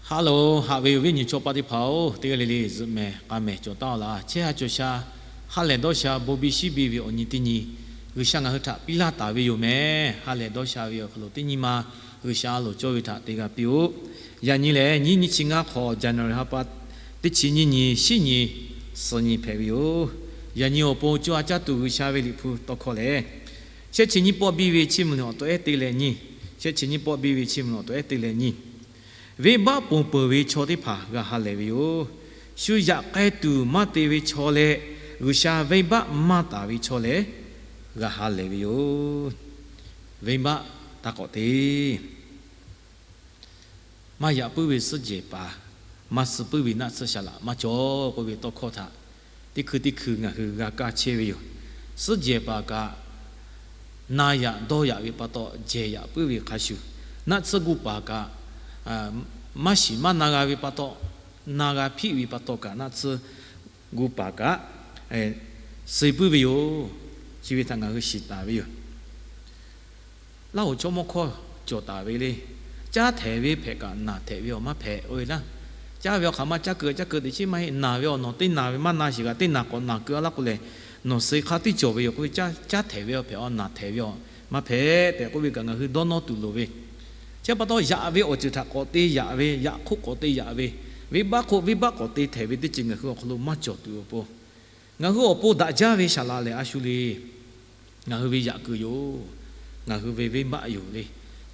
Haꞈ loˬ, haꞈ ve awˬ viˉ awˬ nyi chaw paˆ teˇ hpaˍ-oˬ, teˇ g'aˇ le le zuhꞈ mehˍ k'a mehˍ cawˬ taˍ-oˬ laˇ. Chehˇ ha cawˬ sha, ha lehˬ dawˇ sha, bon biˇ shinˉ biˇ ve awˬ nyi teˇ nyi, G'uiˬsha ngaˬ hui htaꞈ piˇ laˇ taˍ ve yoˬ mehˍ. Ha lehˬ dawˇ sha ve awˬ hk'aw lo teˇ nyi ma G'uiˬsha a loˍ cawˇ ve htaꞈ te g'a piˇ-oˆ. Yaꞈ nyi lehˬ, nyiˇ nyiˇ chi ngaˇ hk'awꞈ January ha pa teˇ chi nyiˇ nyi, shiˉ nyi, suh nyi hpehꞈ ve yoˬ. Yaꞈ nyi awˬ pon co ha caˇ tuˬ G'uiˬsha ve Liꞈ hpu tawˇ hkawˇ lehˬ, shehˆ chi nyiˇ pawˆ biˇ ve chiˇ mvuh awˬ to ehˉ te leh nyi, shehˆ chi nyiˇ pawˆ biˇ ve chiˇ mvuh awˬ to ehˉ te leh nyi, venˇbaˆ ponˬ peuˬ ve chaw teˇ hpaˍ g'a ha lehˬ ve yoˬ. Shu yaꞈ k'ai tuˬ maˇ te ve chaw leh, G'uiˬsha venˇbaˆ maˇ taˍ ve chaw lehˬ, g'a ha lehˬ ve yoˬ. Venˇbaˆ taˇ k'awꞈ te. Maˇ yaꞈ puiˉ ve suhˉ jehˬ paˍ, maˇ suh puiˉ ve naˆ tsuhˇ shaˍ laꞈ maˇ cawˬ k'oˆ ve tawˇ hkawˇ htaꞈ teˇ hkui teˇ hkui ngaˬ hui g'a kaˇ chehˇ ve yoˬ. Suhˉ jehˬ paˍ kaꞈ na yaꞈ dawˇ yaꞈ ve pa taw jehˬ yaꞈ puiˉ ve hk'a shuˍ, naˆ tsuhˇ gu paˍ kaꞈ maˇ shiˍ maˇ na g'a ve pa taw, na g'a hpiˆ ve pa taw kaꞈ naˆ tsuhˇ gu paˍ kaꞈ suh puiˉ ve yoˬ. Chi ve htaꞈ ngaˬ hui shiˍ taˍ ve yoˬ. Laˇ hoˍ chaw mawˇ hkawˇ cawˬ taˍ ve le. Caˉ htehˍ ve hpehꞈ kaꞈ naˬ htehˍ ve awˬ maˇ hpehꞈ k'oˆ ve laˇ. Caˉ ve awˬ hk'aˬ ma caˉ keu caˉ keu teꞈ chiˉ maˇ heˆ. Naˬ ve awˬ nawˬ teˇ naˬ ve maˇ na shiˍ kaꞈ teˇ naˬ k'awꞈ naˬ keu a laˇ k'o lehˬ, nawˬ suh hk'a tiˉ cawˬ ve yoˬ k'oˆ ve, caˉ htehˍ ve awˬ hpehꞈ a naˬ htehˍ ve awˬ maˇ hpehꞈ tehꞈ k'oˆ ve kaꞈ ngaˬ hui dawˇ nawˇ tuˬ loˍ ve. Chi pa taw yaꞈ ve awˬ ceuˬ htaꞈ k'awꞈ te yaꞈ ve, yaꞈ hk'oˆ k'awꞈ te yaꞈ ve, venˇbaˆ hk'oˆ venˇbaˆ k'awꞈ te htehˍ ve teˇ ceuˬ ngaˬ hui awˬ hk'aw lo maˇ cawˬ tuˬ awˬ pon, ngaˬ hui awˬ pon daꞈ jaˇ ve saˍ laꞈ lehˬ a shu le. Ngaˬ hui ve yaꞈ kuiˬ yoˬ. Ngaˬ hui ve venˇbaˆ yoˬ le.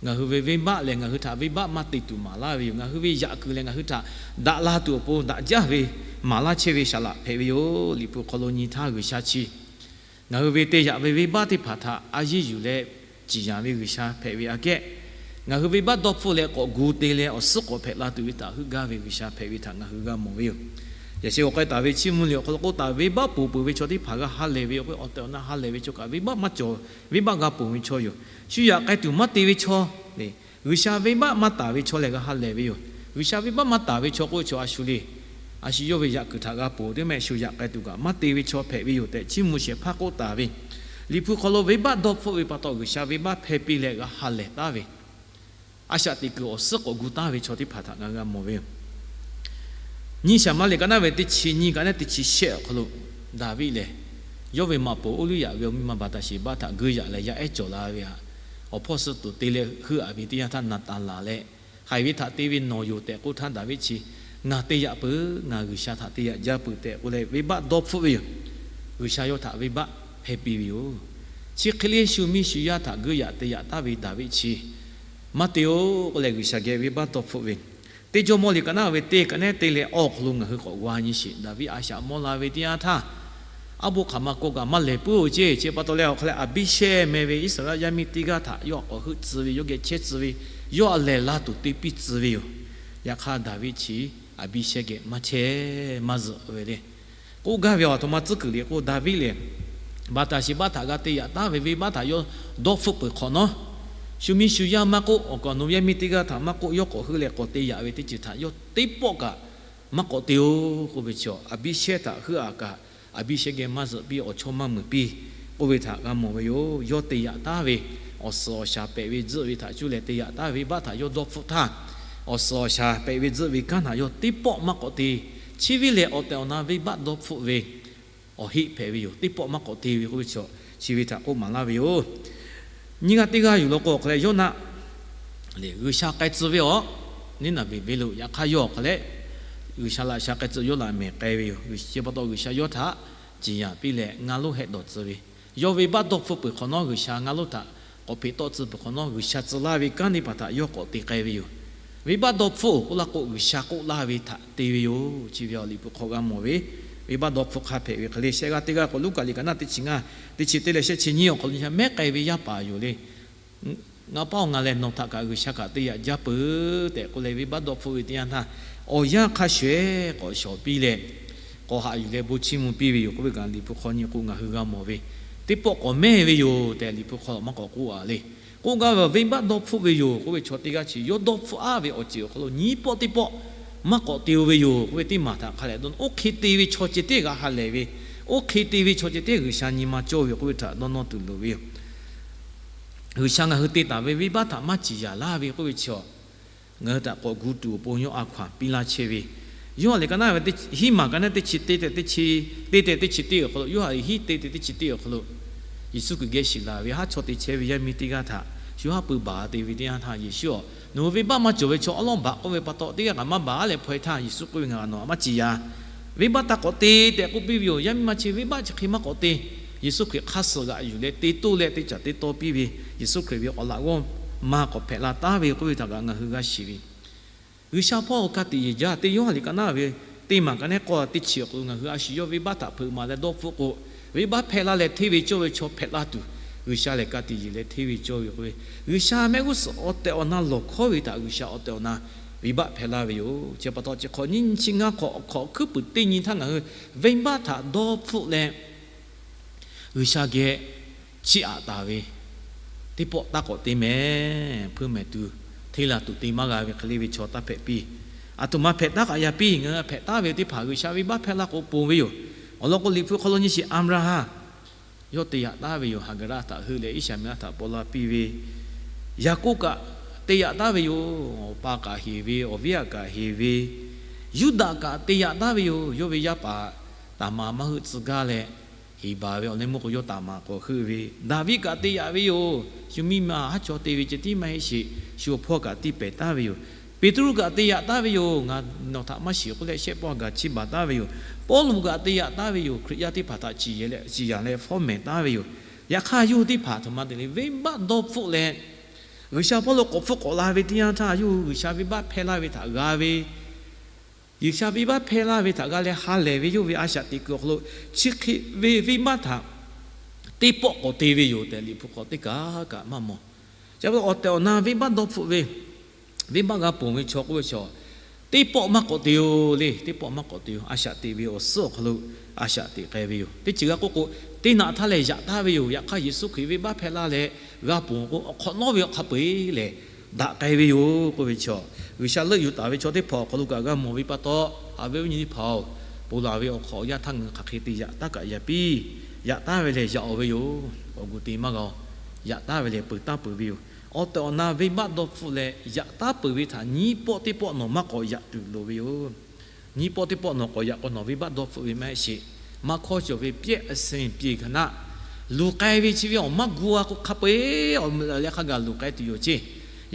Ngaˬ hui ve venˇbaˆ lehˬ ngaˬ hui htaꞈ venˇbaˆ maˇ te tuˬ maˍ laˇ ve yoˬ. Ngaˬ hui ve yaꞈ kuiˬ lehˬ ngaˬ hui htaꞈ daꞈ la tuˬ awˬ pon daꞈ jaˇ ve maˍ laˇ chehˇ ve saˍ laꞈ hpehꞈ ve yoˬ. Liꞈ hpu hk'aw lo nyi htaˇ G'uiˬsha chi ngaˬ hui ve te yaꞈ ve venˇbaˆ teˇ hpaˍ htaꞈ a yeˇ yuˬ leh ciˍ yanˍ ve G'uiˬsha hpehꞈ ve aꞈ kehˉ, ngaˬ hui venˇbaˆ dawˇ hpfuhˆ leh k'awꞈ gu te leh awˬ suhˉ k'awꞈ hpehꞈ la tuˬ ve htaꞈ heuˆ gaˇ ve G'uiˬsha hpehꞈ ve htaꞈ ngaˬ hui g'a mawˬ ve yoˬ. Yaꞈ sheh awˬ k'ai taˍ ve chiˇ mvuh liꞈ awˬ hk'aw lo k'oˆ taˍ, venˇbaˆ ponˬ peuˬ ve chaw teˇ hpaˍ g'a ha lehˬ ve yoˬ k'o, awˬ tehˬ awˬ na ha lehˬ ve chaw kaꞈ venˇbaˆ maˇ cawˬ, venˇbaˆ g'a ponˬ ve chaw yoˬ. Shu yaꞈ k'ai tuˬ maˇ te ve chaw, G'uiˬsha venˇbaˆ maˇ taˍ ve chaw lehˬ g'a ha lehˬ ve yoˬ. G'uiˬsha venˇbaˆ maˇ taˍ ve chaw k'oˆ ve chaw a shu le. A shu yawˇ ve yaꞈ kuiˬ htaꞈ g'a ponˬ teˇ mehˆ shu yaꞈ k'ai tuˬ kaꞈ maˇ te ve chaw hpehꞈ ve yoˬ tehꞈ chiˇ mvuh shehˍ hpaˇ k'oˆ taˍ ve. Liꞈ hpu hk'aw lo venˇbaˆ dawˇ hpfuhˆ ve pa taw G'uiˬsha venˇbaˆ hpehˇ piˇ leh g'a ha lehˬ taˍ ve, a shaꞈ teꞈ kuiˬ awˬ suhˉ k'awꞈ gu taˍ ve chaw teˇ hpaˍ htaꞈ ngaˬ hui g'a mawˬ ve yoˬ. Nyiˇ Saˍmo liꞈ ka naˉ ve teˇ chi nyiˇ ka naˉ teˇ chi shehˆ awˬ hk'aw lo Daˍviˆ lehˬ, yawˇ ve maꞈ poˍ Uˇriˆyaꞈ ve awˬ miˇ ma Baˍtaˍsheˍbaˆ htaꞈ geu yaꞈ leh yaˇ ehˉ cawˬ la ve htaꞈ awˬ hpawˇ suh tuˬ te leh heuˆ aˍ ve teˇ yanˇ htaˇ Naˍtanˍ laˬ leh, haiˬ ve htaꞈ te ve nawˬ yoˬ tehꞈ k'oˆ htaˇ Daˍviˆ chi, ngaˬ te yaꞈ peuˬ, ngaˬ G'uiˬsha htaꞈ te yaꞈ jaˇ peuˬ tehꞈ k'oˆ leh venˇbaˆ dawˇ hpfuhˆ ve yoˬ. G'uiˬsha yawˇ htaꞈ venˇbaˆ hpehˇ piˇ ve yoˬ. Chi hk'e le shu miˇ shu yaˇ htaꞈ geu yaꞈ te yaꞈ taˍ ve Daˍviˆ chi maˇ te-oˬ k'oˆ leh G'uiˬsha geh venˇbaˆ dawˇ hpfuhˆ ve, teˇ Jawˇmawˇ liꞈ ka naˉ ve teˇ ka naˉ te leh awˬ hk'aw lo ngaˬ hui k'awꞈ g'a nyi sheˍ. Daˍviˆ a shaꞈ mawˇ la ve teˇ yanˇ htaˇ, aˉ bo hk'aˬ ma k'oˆ kaꞈ maˇ lehˬ puiˉ-oˬ ceˇ. Chi pa taw leh awˬ hk'a leh Aˍbiˇshehˇ meh ve Iˉsaˍreˍlaˆ yaˇ miˇ teˇ g'aˇ htaꞈ yawˇ k'awꞈ heuˆ tcuh ve, yawˇ geh chehˇ tcuh ve, yawˇ a lehˬ la tuˬ te piˇ tcuh ve yoˬ. Yaꞈ hk'aˇ Daˍviˆ chi Aˍbiˇshehˇ geh maˇ chehˇ maˇ zuhꞈ ve le. K'oˆ gaˇ ve awˬ htoꞈ ma tcuhˉ kuiˬ le k'o, Daˍviˆ lehˬ Baˍtaˍsheˍbaˆ htaꞈ g'a te yaꞈ taˍ ve venˇbaˆ htaꞈ yawˇ dawˇ hpfuhˆ peuˬ hk'awꞈ nawˉ, shu miˇ shu yaˇ maˇ k'oˆ, awˬ kaˍ awˬ nu yaˇ miˇ teˇ g'aˇ htaꞈ maˇ k'oˆ, yawˇ k'awꞈ heuˆ leh k'awꞈ te yaꞈ ve teˇ ceuˬ htaꞈ yawˇ teˇ pawˆ kaꞈ maˇ k'awꞈ te-oˬ k'oˆ ve chi, Aˍbiˇshehˇ htaꞈ heuˆ aꞈ kaꞈ Aˍbiˇshehˇ geh maˇ zuhꞈ piˇ, awˬ chawˇ maˇ muiˬ piˇ k'oˆ ve htaꞈ g'a mawˬ ve yoˬ. Yawˇ te yaꞈ taˍ ve awˬ suhˍ awˬ shaˍ pehꞈ ve tzuhˆ ve htaꞈ cuˇ leh te yaꞈ taˍ ve venˇbaˆ htaꞈ yawˇ dawˇ hpfuhˆ htaˇ, awˬ suhˍ awˬ shaˍ pehꞈ ve tzuhˆ ve kanˉ htaꞈ yawˇ teˇ pawˆ maˇ k'awꞈ te. Chi ve lehˬ awˬ tehˬ awˬ na venˇbaˆ dawˇ hpfuhˆ ve awˬ heˆ hpehꞈ ve yoˬ. Teˇ pawˆ maˇ k'awꞈ te ve k'oˆ ve chi, chi ve htaꞈ k'oˆ maˍ laˇ ve yoˬ. Nyiˇ g'aˇ teˇ g'aˇ yuˬ law k'o awˬ hk'a leh Yoˇnaˆ lehˬ G'uiˬsha k'ai tcuh ve awˬ, Niˉnaˍveˍ venˇ lo. Yaꞈ hk'aˇ yawˇ awˬ hk'a leh G'uiˬsha laꞈ sha k'ai tcuh yawˇ laꞈ mehˍ k'ai ve yoˬ. Chi pa taw G'uiˬsha yawˇ htaꞈ ciˍ yanˍ piˇ leh ngaˇ lonˉ hehˆ dawˬ tcuh ve, yawˇ venˇbaˆ dawˇ hpfuhˆ peuˬ hk'awꞈ nawˉ G'uiˬsha ngaˇ lonˉ htaꞈ k'awꞈ hpeꞈ tawˆ tcuh peuˬ hk'awꞈ nawˉ G'uiˬsha tcuh laˇ ve kanˉ teˇ hpaˍ htaꞈ yawˇ k'awꞈ te k'ai ve yoˬ. Venˇbaˆ dawˇ hpfuhˆ-oˬ k'oˆ laˇ k'o G'uiˬsha k'oˆ laˇ ve htaꞈ te ve yoˬ. Chi ve awˬ Liꞈ hpu hk'aw g'a mawˬ ve, venˇbaˆ dawˇ hpfuhˆ hk'a hpehꞈ ve hk'e le. Shehˆ g'aˇ teˇ g'aˇ k'o Luˉkaꞈ liꞈ ka naˉ teˇ chi ngaˇ, teˇ chi teˇ leh shehˆ chi nyiˇ awˬ hk'aw lo nyi htaˇ mehˉ k'ai ve yaˇ paˍ yoˬ le. Ngaˬ paˆ-oˬ, ngaˬ lehˬ nawˬ htaꞈ kaꞈ G'uiˬsha kaꞈ te yaꞈ jaˇ peuˬ tehꞈ k'oˆ leh venˇbaˆ dawˇ hpfuhˆ ve teˇ yanˇ htaˇ, awˬ yanˇ hk'a shuˍ-ehˉ k'awꞈ shawˍ piˇ leh k'awꞈ haꞈ yuˬ leh bon chiˇ mvuh piˇ ve yoˬ k'oˆ ve kaꞈ Liꞈ hpu hk'aw nyi k'o ngaˬ hui g'a mawˬ ve, teˇ pawˆ k'awꞈ mehˇ ve yoˬ tehꞈ Liꞈ hpu hk'aw maˇ k'awꞈ k'oˆ a le. K'oˆ gaˇ ve awˬ venˇbaˆ dawˇ hpfuhˆ ve yoˬ k'oˆ ve chaw teˇ g'aˇ chi yawˇ dawˇ hpfuhˆ-aˉ ve awˬ ceuˬ awˬ hk'aw lo nyiˇ pawˆ teˇ pawˆ maˇ k'awꞈ te-o ve yoˬ k'oˆ ve teˇ maˬ htaꞈ hk'a leh dawˇ nawˉ oˇ hk'e te ve chaw ceh tiˉ g'a ha lehˬ ve, oˇ hk'e te ve chaw ceh tiˉ G'uiˬsha nyi ma cawˇ ve k'oˆ ve htaꞈ dawˇ nawˇ tuˬ loˍ ve yoˬ. G'uiˬsha ngaˬ hui te taˍ ve venˇbaˆ htaꞈ maˇ ciˍ yanˍ laˇ ve k'oˆ ve chi awˬ ngaˬ hui htaꞈ k'awꞈ gu tuˬ awˬ pon yawˇ a hkaw-anˬ piˇ laˇ chehˇ ve, yawˇ lehˬ ka naˉ ve hiˉ maˬ ka naˉ teˇ chi teˇ tehꞈ teˇ chi teˇ tehꞈ teˇ chi teˇ awˬ hk'aw lo, Yoˇhanˬ hiˉ teˇ tehꞈ teˇ chi teˇ awˬ hk'aw lo, Yeˍsuˆ Hkriꞈ geh shiˍ laˬ ve haˉ chaw te chehˇ ve yaˇ miˇ teˇ g'aˇ htaꞈ shu haˉ pui baˬ te ve teˇ yanˇ htaˇ, Yeˍsuˆ-oˬ, nawˬ hui venˇbaˆ maˇ cawˬ ve chaw awˉ lawˉ baˬ k'oˆ ve pa taw, teˇ g'aˇ kaꞈ maˇ baˬ leh hpaw-e htaˇ, Yeˍsuˆ k'oˆ ve, Ngaˬ nawˬ htaꞈ maˇ ciˍ ya. Venˇbaˆ taˇ k'awꞈ te tehꞈ k'oˆ piˇ ve yoˬ. Yaˇ miˇ ma chi venˇbaˆ chi hk'e maˇ k'awꞈ te. Yeˍsuˆ Hkriꞈ hk'aˇ suh g'aꞈ yuˬ leh te toˇ leh te caˍ te taw piˇ ve, Yeˍsuˆ Hkriꞈ ve awˬ laꞈ g'awˇ ma k'awꞈ hpehꞈ la taˉ ve k'oˆ ve htaꞈ kaꞈ ngaˬ hui g'a shiˍ ve, G'uiˬsha hpawˇ ka tiꞈ yeˬ jaˇ. Teˇ Yoˇhanˬ liꞈ ka naˉ ve teˇ maˬ ka naˉ k'awˇ teˇ chi awˬ hk'aw lo ngaˬ hui a shu yawˇ venˇbaˆ htaꞈ hpeuꞈ maˍ leh dawˇ hpfuhˆ k'o, venˇbaˆ hpehˇ laˇ leh hteˇ ve cawˇ ve chaw hpehꞈ la tuˬ, G'uiˬsha lehˬ ka tiꞈ yeˬ leh hteˇ ve cawˇ ve k'oˆ ve, G'uiˬsha mehˆ g'uˇ suhˍ awˬ tehˬ awˬ na lawˬ hkawˉ ve htaꞈ G'uiˬsha awˬ tehˬ awˬ na venˇbaˆ hpehˇ laˇ ve yoˬ. Chi pa taw chi hk'awꞈ nyiˇ chi ngaˇ hk'awꞈ awˬ hk'awꞈ awˬ hkuiˉ puiˍ teˇ nyi htaˇ ngaˬ hui venˇbaˆ htaꞈ dawˇ hpfuhˆ leh G'uiˬsha geh chiˇ aꞈ taˍ ve, teˇ pawˆ taˇ k'awꞈ te mehˍ, hpeuꞈ mehˍ tuˬ, hteˇ la tuˬ te maˇ g'a ve hk'e le ve chaw taˇ hpehꞈ piˇ. Aˬ htoꞈ ma hpehꞈ taˉ kaꞈ yaꞈ piˇ, ngaˬ hui hpehꞈ taˉ ve teˇ hpaˍ G'uiˬsha venˇbaˆ hpehˇ laˇ k'o ponˬ ve yoˬ. Awˬ lawn k'o, Liꞈ hpu hk'aw lo nyi sheˍ, Aˍbraˍhanˍ yawˇ te yaꞈ taˉ ve yoˬ. Haˍgaˍraˆ htaꞈ heuˆ leh Iˉsaˍmeˍlaˆ htaꞈ paw la piˇ ve, Yaˍkoˆ kaꞈ te yaꞈ taˉ ve yoˬ. Awˬ pa kaꞈ heˍ ve, awˬ viˉ aꞈ kaꞈ heˍ ve, Yuˇdaꞈ kaꞈ te yaꞈ taˉ ve yoˬ. Yawˇ ve yaˇ paˍ Taˍmaˍ maˇ heuˆ tcuh gaˇ leh, Heˍbaˍ ve awˬ leh meuˇ k'o yawˇ Taˍmaˍ k'awꞈ heuˆ ve, Daˍviˆ kaꞈ te yaꞈ ve yoˬ. Shu miˇ ma haˉ chaw te ve ceh tiˉ maˇ heˆ sheˍ, shu awˬ hpawˇ kaꞈ tiˇ pehˍ taˉ ve yoˬ. Peˍtruˆ kaꞈ te yaꞈ taˉ ve yoˬ. Ngaˬ nawˬ htaꞈ maˇ shiˍ k'oˆ leh shehˆ pawˆ a gaˬ chiˇ baˬ taˉ ve yoˬ. Pawˇluꞈ kaꞈ te yaꞈ taˉ ve yoˬ. Hkriꞈ yaˇ teˇ hpaˍ htaꞈ ciˍ yanˍ leh fawˉ mehˍ taˉ ve yoˬ. Yaꞈ hk'aˇ yawˇ hui teˇ hpaˍ aˬ htoꞈ ma te le, venˇbaˆ dawˇ hpfuhˆ leh G'uiˬsha hpawˇ lo k'awꞈ hpfuhˆ k'awꞈ la ve teˇ yanˇ htaˇ, yawˇ hui G'uiˬsha venˇbaˆ hpehˇ laˇ ve htaꞈ g'a ve, G'uiˬsha venˇbaˆ hpehˇ laˇ ve htaꞈ g'a leh ha lehˬ ve yawˇ ve a shaꞈ teꞈ kuiˬ awˬ hk'aw lo, chi hk'e ve venˇbaˆ htaꞈ teˇ pawˆ k'awꞈ te ve yoˬ tehꞈ Liꞈ hpu hk'aw teˇ kaˬ kaꞈ maˇ mawˬ. Chi pa taw awˬ tehˬ awˬ na venˇbaˆ dawˇ hpfuhˆ ve, venˇbaˆ g'a ponˬ ve chaw k'oˆ ve chaw, teˇ pawˆ maˇ k'awꞈ te-o le. Teˇ pawˆ maˇ k'awꞈ te-o. A shaꞈ teꞈ ve awˬ suhˉ awˬ hk'aw lo a shaꞈ teꞈ k'ai ve yoˬ. Teˇ ceuˬ g'a k'oˆ k'o, teˇ naꞈ htaˇ lehˬ yaꞈ taˉ ve yoˬ. Yaꞈ hk'aˇ Yeˍsuˆ Hkriꞈ venˇbaˆ hpehˇ laˇ leh g'a ponˬ k'o, awˬ hk'awꞈ nawˉ ve awˬ hk'a peu-eˬ lehˬ daꞈ k'ai ve yoˬ k'oˆ ve chaw, G'uiˬsha leuˆ yuˬ taˍ ve chaw teˇ hpaˍ awˬ hk'aw lo kaꞈ g'a mawˬ ve pa taw, haꞈ ve viˉ nyi teˇ hpaˍ-oˬ, ponˬ laˬ ve awˬ hk'awꞈ awˬ yanˇ htaˇ ngaˬ hui hk'aˬ hk'e te yaꞈ taˉ kaꞈ yaꞈ piˇ. Yaꞈ taˉ ve lehˬ yaꞈ-oˬ ve yoˬ. Awˬ gu te maˇ g'a-oˬ. Yaꞈ taˉ ve lehˬ peuˬ taˉ peuˬ ve yoˬ. Awˬ tehˬ awˬ na venˇbaˆ dawˇ hpfuhˆ leh yaꞈ taˉ peuˬ ve htaꞈ nyiˇ pawˆ teˇ pawˆ nawˬ maˇ k'awꞈ yaꞈ tuˬ loˍ ve yoˬ. Nyiˇ pawˆ teˇ pawˆ nawˬ k'awꞈ yaꞈ k'o nawˬ venˇbaˆ dawˇ hpfuhˆ ve maˇ heˆ sheˍ. Maˇ hkawˇ cawˬ ve แปดสิบเปลี่ยน kaꞈ naˆ, luˬ k'ai ve chi ve awˬ maˇ gu-a k'o hk'a peu-eˬ awˬ leh hk'a gaˬ luˬ k'ai tuˬ yoˬ ceˇ.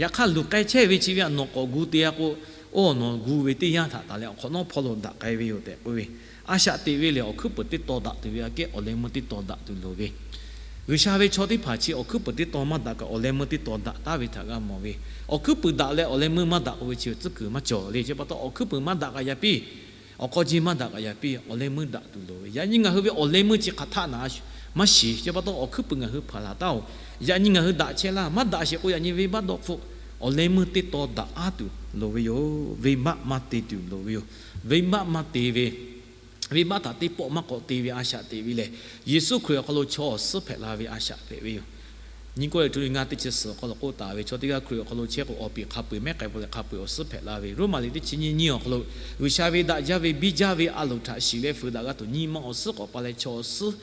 Yaꞈ hk'aˇ luˬ k'ai chehˇ ve chi ve htaꞈ nawˬ k'awꞈ gu te-a k'o, oˇ nawˬ gu ve teˇ yanˇ htaꞈ taˍ leh awˬ hk'awꞈ nawˉ hpawˇ lo daꞈ k'ai ve yoˬ tehꞈ k'oˆ ve, a shaꞈ teꞈ ve lehˬ awˬ hkuiˉ puiˍ teˇ taw daꞈ tuˬ ve aꞈ kehˉ awˬ leh meuˇ teˇ taw daꞈ tuˬ loˍ ve, G'uiˬsha ve chaw teˇ hpaˍ chi awˬ hkuiˉ puiˍ teˇ taw maˇ daꞈ kaꞈ awˬ leh meuˇ teˇ taw daꞈ taˉ ve htaꞈ g'a mawˬ ve, awˬ hkuiˉ puiˍ daꞈ leh awˬ leh meuˇ maˇ daꞈ k'oˆ ve chi tcuhˉ kuiˬ maˇ cawˬ le. Chi pa taw awˬ hkuiˉ puiˍ maˇ daꞈ kaꞈ yaꞈ piˇ, awˬ hk'aw ji maˇ daꞈ kaꞈ yaꞈ piˇ, awˬ leh meuˇ daꞈ tuˬ loˍ ve. Yaꞈ nyi ngaˬ hui ve awˬ leh meuˇ chi hk'aˬ htaˆ naꞈ maˇ shiˍ. Chi pa taw awˬ hkuiˉ puiˍ ngaˬ hui hpaˍ laˬ taˉ-oˬ. Yaꞈ nyi ngaˬ hui daꞈ chehˇ laˇ. Maˇ daꞈ sheˍ k'o yaꞈ nyi venˇbaˆ dawˇ hpfuhˆ, awˬ leh meuˇ teˇ taw daꞈ aˉ tuˬ loˍ ve yoˬ. Venˇbaˆ maˇ te tuˬ loˍ ve yoˬ. Venˇbaˆ maˇ te ve, venˇbaˆ htaꞈ teˇ pawˆ maˇ k'awꞈ te ve a shaꞈ teꞈ ve lehˬ, Yeˍsuˆ Hkriꞈ awˬ hk'aw lo chaw awˬ suhˉ hpehꞈ la ve a shaꞈ hpehꞈ ve yoˬ. Nyi kawˇ leh htu ngaˇ teˇ chi suhˍ awˬ hk'aw lo k'oˆ taˍ ve, chaw teˇ g'aˇ Hkriꞈ awˬ hk'aw lo chehˇ k'o awˬ piˍ hk'a peu-eˬ mehˉ k'ai peuˬ leh hk'a peu-eˬ awˬ suhˉ hpehꞈ la ve. Roˉmaꞈ liꞈ teˇ chi nyiˇ nyiˇ awˬ hk'aw lo, G'uiˬsha ve daꞈ jaˇ ve biˇ jaˇ ve a loˍ htaꞈ shiˍ leh fuiˍ daꞈ g'a tuˬ nyi ma awˬ suhˉ k'awꞈ pa leh chaw awˬ suhˉ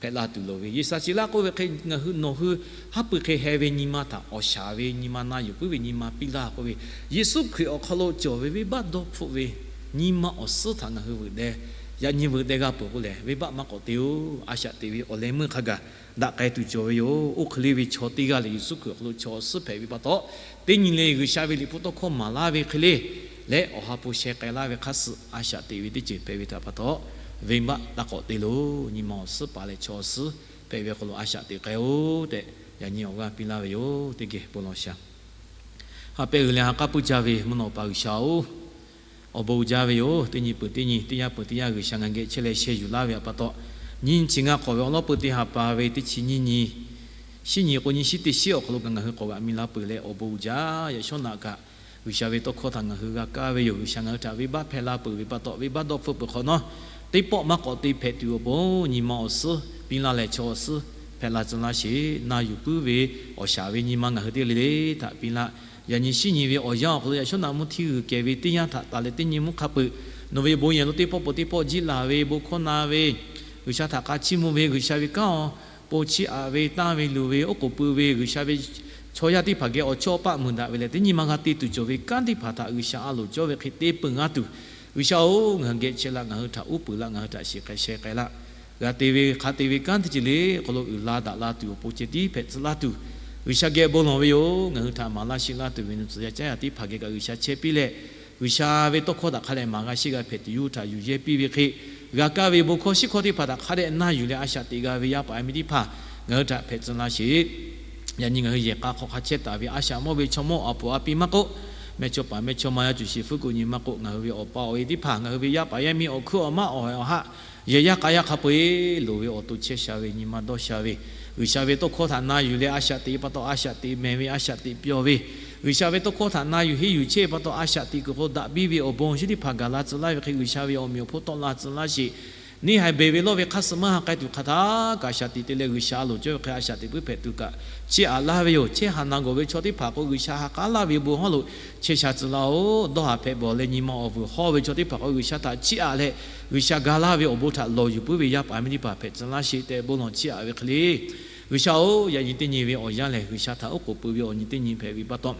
hpehꞈ la tuˬ loˍ ve. Yeˍsaˍyaˆ laˇ k'oˆ ve hk'e, ngaˬ hui nawˬ hui haˉ pui hk'e heh ve nyi ma htaꞈ awˬ shaˍ ve nyi ma, na yuˬ puiˉ ve nyi ma piˇ laˇ k'oˆ ve, Yeˍsuˆ Hkriꞈ awˬ hk'aw lo cawˬ ve venˇbaˆ dawˇ hpfuhˆ ve nyi ma awˬ suhˉ htaꞈ ngaˬ hui veuꞈ deh, yaꞈ nyi veuꞈ deh g'a peuˬ k'o lehˬ, venˇbaˆ maˇ k'awꞈ te-o. A shaꞈ teꞈ ve awˬ leh meuˇ hk'a gaˬ daꞈ k'ai tuˬ cawˬ ve yoˬ. Oˇ hk'e le ve chaw teˇ g'aˇ lehˬ, Yeˍsuˆ Hkriꞈ awˬ hk'aw lo chaw awˬ suhˉ hpehꞈ ve pa taw, teˇ nyi le G'uiˬsha ve liꞈ hpu tawˇ hkawˇ maˍ laˇ ve hk'e le leh awˬ ha hpu sheh k'ai laˇ ve hk'a suh a shaꞈ teꞈ ve teˇ ceuˬ hpehꞈ ve htaꞈ pa taw, venˇbaˆ taˇ k'awꞈ te loˬ. Nyi ma awˬ suhˉ pa leh chaw awˬ suhˉ hpehꞈ ve awˬ hk'aw lo a shaꞈ teꞈ k'ai-oˬ tehꞈ, yaꞈ nyi awˬ g'aˇ piˇ laˇ ve yoˬ. Teˇ geh bon lawˬ shaˍ. Ha pehˇ g'uiˬ leh ha k'aˉ puiˇ jaˇ ve mvuhˇ naw pa G'uiˬsha-oˬ, awˬ bon uiˍ jaˇ ve yoˬ. Teˇ nyi peuˬ teˇ nyi, teˇ yanˇ peuˬ teˇ yanˇ G'uiˬsha ngaˬ geh chehˇ leh sheh yuˬ laˇ ve pa taw, nyiˇ chi ngaˇ hk'awꞈ ve awˬ lawˉ peuˇ teˇ ha pa ve teˇ chi nyiˇ nyi, shinˉ nyi k'o nyi shinˉ teˇ shinˉ awˬ hk'aw lo kaꞈ ngaˬ hui k'awꞈ g'aꞈ mi la peuˬ leh awˬ bon uiˍ jaˇ. Yaꞈ shawˉ naꞈ kaꞈ G'uiˬsha ve tawˇ hkawˇ htaꞈ ngaˬ hui g'a kaˇ ve yoˬ. G'uiˬsha ngaˬ hui htaꞈ venˇbaˆ hpehˇ la peuˬ ve pa taw, venˇbaˆ dawˇ hpfuhˆ peuˬ hk'awꞈ nawˉ, teˇ pawˆ maˇ k'awꞈ te hpehꞈ tuˬ awˬ pon nyi ma awˬ suhˉ piˇ laˇ leh chaw awˬ suhˉ hpehꞈ la tcuh laˇ sheˍ. Na yuˬ puiˉ ve awˬ shaˍ ve nyi ma ngaˬ hui teˇ g'aˇ le le htaꞈ piˇ laˇ. Yaꞈ nyi shinˉ nyi ve awˬ yanˇ awˬ hk'aw lo yaꞈ shawˉ naꞈ mvuhˇ htiˇ g'uiˬ kehˬ ve teˇ yanˇ htaꞈ taˍ leh teˇ nyi mvuhˇ hk'a peuˬ, nawˬ ve bon yehˬ lo teˇ pawˆ peuˬ teˇ pawˆ jiˇ laˬ ve, bon hkawˇ na ve, G'uiˬsha htaꞈ k'a chiˇ mvuh ve, G'uiˬsha ve kanˉ awˬ pon chiˇ aꞈ ve, tanˇ ve luˬ ve, oˉ k'oˍ pui ve, G'uiˬsha ve chaw yaˇ teˇ hpaˍ geh awˬ chawˇ paˆ mui daꞈ ve leh, teˇ nyi ma g'a te tuˬ cawˬ ve kanˉ teˇ hpaˍ htaꞈ G'uiˬsha a loˍ cawˇ ve hk'e te peuˬ g'a tuˬ, G'uiˬsha-oˬ, ngaˬ hui geh chehˇ laˇ, ngaˬ hui htaꞈ uˉ peunˍ laˇ, ngaˬ hui htaꞈ shiˍ k'ai sheh k'ai laˇ. G'a te ve hk'a te ve kanˉ teˇ ceuˬ le awˬ hk'aw lo uiˍ la daꞈ la tuˬ awˬ pon ceh tiˉ hpehꞈ tcuh laˇ tuˬ, G'uiˬsha geh bon lawˬ ve yoˬ. Ngaˬ hui htaꞈ maˍ laˇ sheˆ laˇ tuˬ ve nu tcuh yaˇ caˉ yaˇ teˇ hpaˍ geh kaꞈ G'uiˬsha chehˇ piˇ leh, G'uiˬsha ve tawˇ hkawˇ htaꞈ hk'a dehꞈ maˍ g'a sheˆ g'a hpehꞈ tuˬ, yawˇ hui htaꞈ yuˬ yehˇ piˇ ve hk'e, g'a kaˇ ve bon hkawˇ shiˉ hkawˇ teˇ hpaˍ htaꞈ hk'a dehꞈ na yuˬ leh a shaꞈ teꞈ g'a ve yaˇ paˍ yaˇ miˇ teˇ hpaˍ ngaˬ hui htaꞈ hpehꞈ tcuh laˇ sheˍ. Yaꞈ nyi ngaˬ hui yehˬ k'a hk'aw hk'a chehˇ taˍ ve a shaꞈ mawˇ ve chaw mawˇ a poˍ a piˇ maˇ k'oˆ, mehˇchawˇ paˍ mehˇchawˇma yaˇ cuˬ shiˍ fuˉ kuˬ nyi maˇ k'oˆ, ngaˬ hui ve awˬ pa awˬ e teˇ hpaˍ, ngaˬ hui ve yaˇ paˍ yaˇ miˇ awˬ hkuiˉ awˬ maˉ awˬ haiˬ awˬ haˆ, yehˬ yaˇ k'a yaˇ hk'a peu-eˬ loˍ ve awˬ to chehˇ sha ve, nyi ma dawˇ sha ve, G'uiˬsha ve tawˇ hkawˇ htaꞈ na yuˬ leh a shaꞈ teꞈ pa taw a shaꞈ teꞈ mehˍ ve, a shaꞈ teꞈ pyawˬ ve, G'uiˬsha ve tawˇ hkawˇ htaꞈ na yuˬ henˇ yuˬ chehˇ ve pa taw a shaꞈ teꞈ kuiˬ k'o daꞈ biˇ ve awˬ bon awˬ shinˉ teˇ hpaˍ gaˬ la tcuh laˇ ve hk'e, G'uiˬsha ve awˬ meꞈ awˬ hponˇ tawˆ la tcuh laˇ sheˍ. Neˇ haiˬ beˬ ve lawˇ ve hk'aˇ suh maˇ ha k'ai tuˬ hk'aˬ htaˇ kaꞈ a shaꞈ teꞈ te leh G'uiˬsha a loˍ cawˇ ve hk'e a shaꞈ teꞈ puiˉ hpehꞈ tuˬ kaꞈ chiˇ aꞈ laˇ ve yoˬ. Chehˇ haꞈ na gawˬ ve chaw teˇ hpaˍ k'o, G'uiˬsha ha k'aˉ laˇ ve bon hawˉ lo chehˇ sha tcuh laˇ-oˬ. Dawˇ haꞈ hpehꞈ bawˬ leh nyi ma awˬ vuiˬ hawˇ ve chaw teˇ hpaˍ k'o, G'uiˬsha htaꞈ chiˇ aꞈ leh G'uiˬsha ga laˇ ve awˬ bon htaꞈ lawˬ yuˬ puiˉ ve yaˇ paˍ yaˇ miˇ teˇ hpaˍ hpehꞈ tcuh laˇ sheˍ tehꞈ bon lawˬ chiˇ aꞈ ve hk'e le. G'uiˬsha-oˬ, yaꞈ nyi teˇ nyi ve awˬ yanˇ lehˬ, G'uiˬsha htaꞈ oˉ k'oˍ pui ve awˬ nyi teˇ nyi hpehꞈ ve pa taw,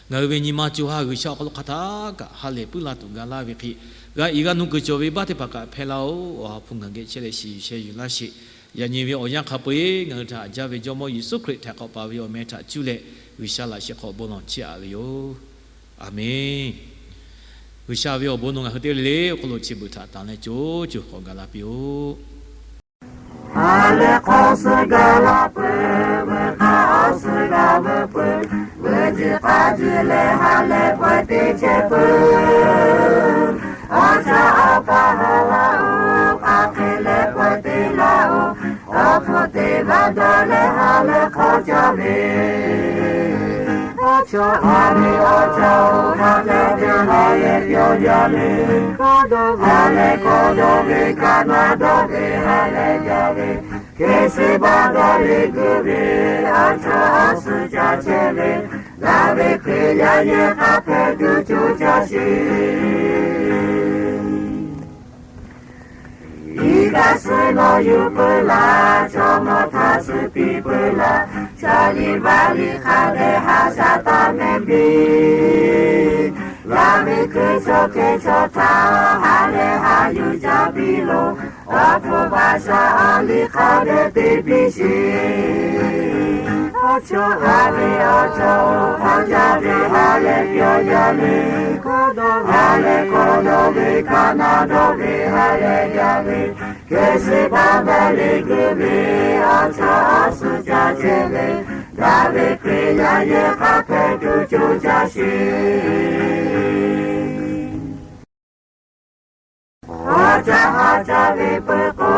ngaˬ hui ve nyi ma co ha G'uiˬsha awˬ hk'aw lo hk'aˬ htaˇ kaꞈ ha lehˬ puiˉ la tuˬ ga laˇ ve hk'e, g'a iˍ g'a nu kuiˬ cawˬ ve baˆ teˇ hpaˍ kaꞈ hpehˇ laˇ-oˬ. Awˬ ha hpu ngaˬ geh chehˇ leh shiˍ yuˬ sheh yuˬ laˇ sheˍ. Yaꞈ nyi ve awˬ yanˇ hk'a peu-eˬ ngaˬ hui htaꞈ haꞈ jaˇ ve Jawˇmawˇ Yeˍsuˆ Hkriꞈ htaꞈ k'awꞈ paˍ ve awˬ meh htaꞈ cuˇ leh G'uiˬsha laꞈ sheh hk'aw bon lawˬ chiˇ aꞈ ve yoˬ. Aˬmenˍ. G'uiˬsha ve awˬ bon nawˬ ngaˬ hui teˇ g'aˇ le le awˬ hk'aw lo chi beuꞈ htaꞈ tanˬ leh co co k'awꞈ gaˬ la piˇ-oˆ. Ha lehˬ hk'awˇ suh gaˬ la peuˬ, veuꞈ hk'aˇ awˬ suh g'a veuꞈ peuˬ, veuꞈ jiˬ k'aˇ jiˬ leh ha lehˬ pawehˇ teˇ chehˇ peuˬ. Awˬ caˇ awˬ pa ha laˇ-oˬ, hk'aˬ hk'e leh pawehˇ teˇ laˇ-oˬ, awˬ hpfuhˇ teˇ g'aˇ dawˇ leh ha lehˬ hk'awˇ caˇ ve Awˬ chaw ha ve awˬ caˇ-oˬ, hk'a caˇ ve ha lehˬ pyawˬ jaˇ ve, ha lehˬ kawˇ dawˇ ve, kaꞈ naˍ dawˇ ve ha lehˬ jaˇ ve, hk'e suh baˆ daˇ le guˇ ve, awˬ chaw awˬ suhˍ ca chehˇ ve, daꞈ ve Hkriꞈ yaˇ yehˬ hk'a hpehꞈ tuˬ co caˇ sheˍ. Iˉ kaˆ suh nawˬ yuˬ peuˬ laˇ, chaw mawˇ htaˇ suh piˇ peuˬ laˇ, ca liꞈ vaˇ liꞈ hk'a dehꞈ haꞈ shaꞈ taˍ mehˍ piˇ. Laˇ ve hkui chaw hk'e chaw htaꞈ ha lehˬ haꞈ yuˬ ca piˇ loˬ. Awˬ hpfuhˇ baˆ shaꞈ awˬ liꞈ hk'a dehꞈ te piˇ sheˍ. Awˬ chaw ha ve awˬ chaw-oˬ, hk'aˬ jaˇ ve ha lehˬ pyawˬ jaˇ ve, ha lehˬ kawˇ dawˇ ve, kaꞈ naˍ dawˇ ve ha lehˬ jaˇ ve, hk'e suh baˆ daˇ le guˇ ve, awˬ chaw awˬ suhˍ ca chehˇ ve, daꞈ ve Hkriꞈ yaˇ yehˬ hk'a hpehꞈ tuˬ co caˇ sheˍ. Awˬ caˇ ha caˇ ve peuˬ k'o,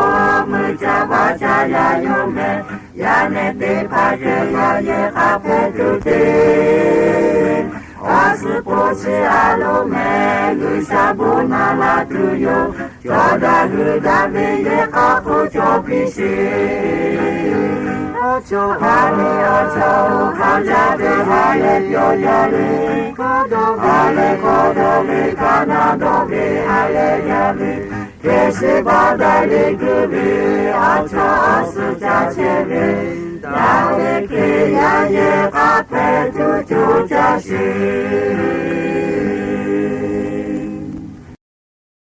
meuˇ caˇ vaˇ caˇ yaˇ yoˬ mehˍ. Yaˇ nehˬ teˇ hpaˍ kehˬ yaˇ yehˬ hk'a hpehꞈ tuˬ te, awˬ suhˍ poˬ suhˍ a loˍ mehˍ. G'uiˬsha bon naˍ la tuˬ yoˬ. Cawˬ daꞈ hui daꞈ ve yehˬ hk'a hk'oˆ cawˬ piˇ sheˍ. Awˬ chaw ha ve awˬ chaw-oˬ, hk'aˬ jaˇ ve ha lehˬ pyawˬ jaˇ ve, ha lehˬ kawˇ dawˇ ve, kaꞈ naˍ dawˇ ve ha lehˬ jaˇ ve, hk'e suh baˆ daˇ le guˇ ve, awˬ chaw awˬ suhˍ ca chehˇ ve, daꞈ ve Hkriꞈ yaˇ yehˬ hk'a hpehꞈ tuˬ co caˇ sheˍ.